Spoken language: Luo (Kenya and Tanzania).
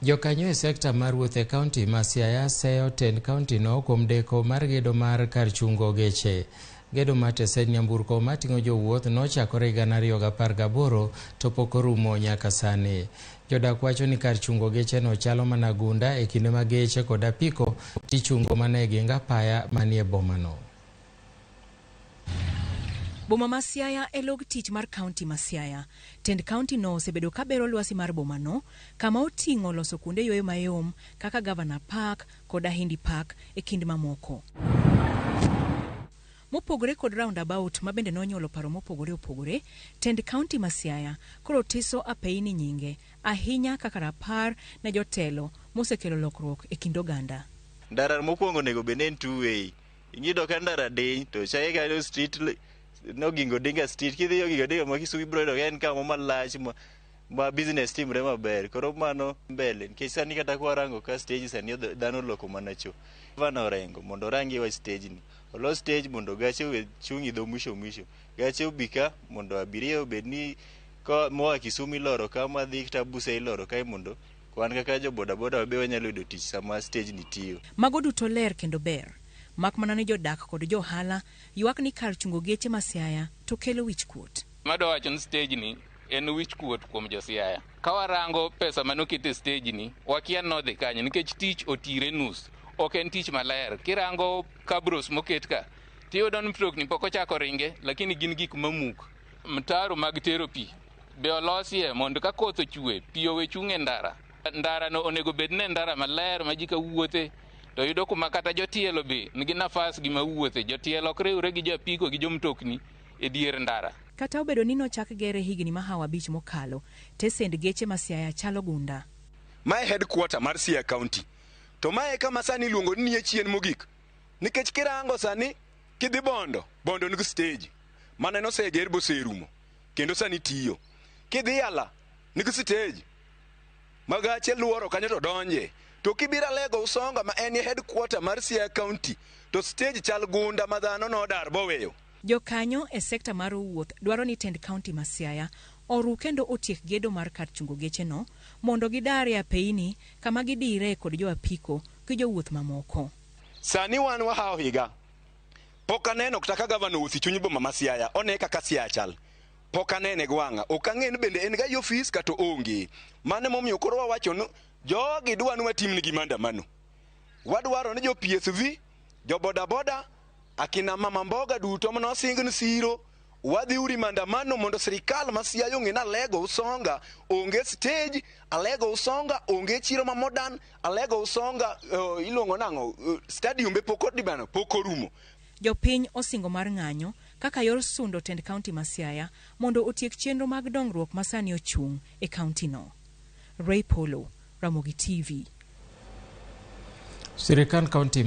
Jokanyo e sekta mar wuoth e kaunti ma Siaya seyo tend kaunti no kuom deko mar gedo mar kar chungo geche. Gedo mar tesend nyamburko mating'o jowuoth nochakore higa 2018 to pok orumo nyaka sani. Jodak wacho ni kar chungo gecheno chalo mana gunda e kinde ma geche kod apiko tichungo mana e ging apaya manie bomano. Boma ma Siaya e log tich mar kaunti ma Siaya. Tend kaunti no osebedo ka bero lwasi mar boma no, kama oting'o loso kuonde yueyo mayom kaka Governor Park kod Ahindi Park e kind mamoko. Mopogore kod roundabout ma bende nonyuolo paro mopogore opogore, tend kaunti ma Siaya koro tiso apeyni nyinge ahinya kaka rapar ne jotelo mosekelo lokruok e kind oganda. Ndara mokwongo onego bed ni en two way. Ing'iyudo ka ndara diny to chae kanyo street Oginga Odinga Street kidhi Oginga Odinga ma Kisumu ibiro yudo ka en kamo malach ma business timre maber. Koro mano mbele nikech sani kata kwarango ka stage sani dhano oloko mana cho. Gavana Orengo mondo orangie wach stage ni. Olos stage mondo gache owe chung' e dho mwisho mwisho. Gache obi ka mondo abiria obed ni moa Kisumu iloro ka madhi kata Busia iloro kae mondo wan kaka jo boda boda wabe wanyalo yudo tich sama stage ni tiyo. Mago duto ler kendo ber. Mak mana ni jodak kod jo ohala ywak ni kar chungo geche ma Siaya to kelo wich kuot. Madwa wacho ni stage ni en wich kuot kuom jo Siaya. Ka warango pesa mane oket e stage ni, wakia ni nodhi kanye nikech tich otire nus. Ok en tich maler. Kirango cabros moket ka, tiyudo ni mtokni pok ochako ringe, lakini gin gik mamuk. Mtaro mag tero pi be olosie mondo ka koth ochwe, pi owe chung' e ndara. Ndara no onego bed ni en ndara maler ma ji ka wuothe to yudo kuma kata jotielo be nigi nafas gi mawuothe. Jotielo ok riwre gi jo apiko gi jomtokni e dier ndara. Kata obedo ni nochak gere higni mahawo 5 mokalo, tesend geche ma Siaya chalo gunda. Mae headquarter mar Siaya County. To mae kama sani iluongo ni nie chien mogik. Nikech kirango sani kidhi Bondo, Bondo nigi stage. Mane noseger boserumo kendo sani tiyo. Kidhi Yala nigi stage. Ma gache luoro kanyo to donje. To kibiro Alego Usonga ma en headquarter mar Siaya County to stage chal gunda ma dhano nodar boweyo. Jokanyo e sekta mar wuoth dwaro ni tend kaunti ma Siaya oru kendo otiek gedo mar kar chungo gecheno mondo gidar e apeyini kama gidire kod jo apiko gi jowuoth mamoko. Sani wan wahawo higa. Pok aneno kata ka gavana owuotho e chuny boma ma Siaya, one kaka Siaya chal. Pok anene gi wang'a. Ok ang'e ni bende en ga e ofis kata oonge. Mano emomiyo koro wawacho ni jogi dwa ni watimnegi maandamano. Wadwaro ni jo PSV, jo boda boda, akina mama mboga duto manosing ni siro, wadhi uru maandamano mondo sirikal ma Siaya ong'e ni Alego Usonga onge stage, Alego Usonga onge chiro ma modern, Alego Usonga iluongo nang'o, stadium be pok odibano, pok orumo. Jopiny osingo mar ng'anyo kaka yor sundo tend kaunti ma Siaya mondo otiek chenro mag dongruok ma sani ochung' e kaunti no. Ray Polo, Ramogi TV. Sirikand kaunti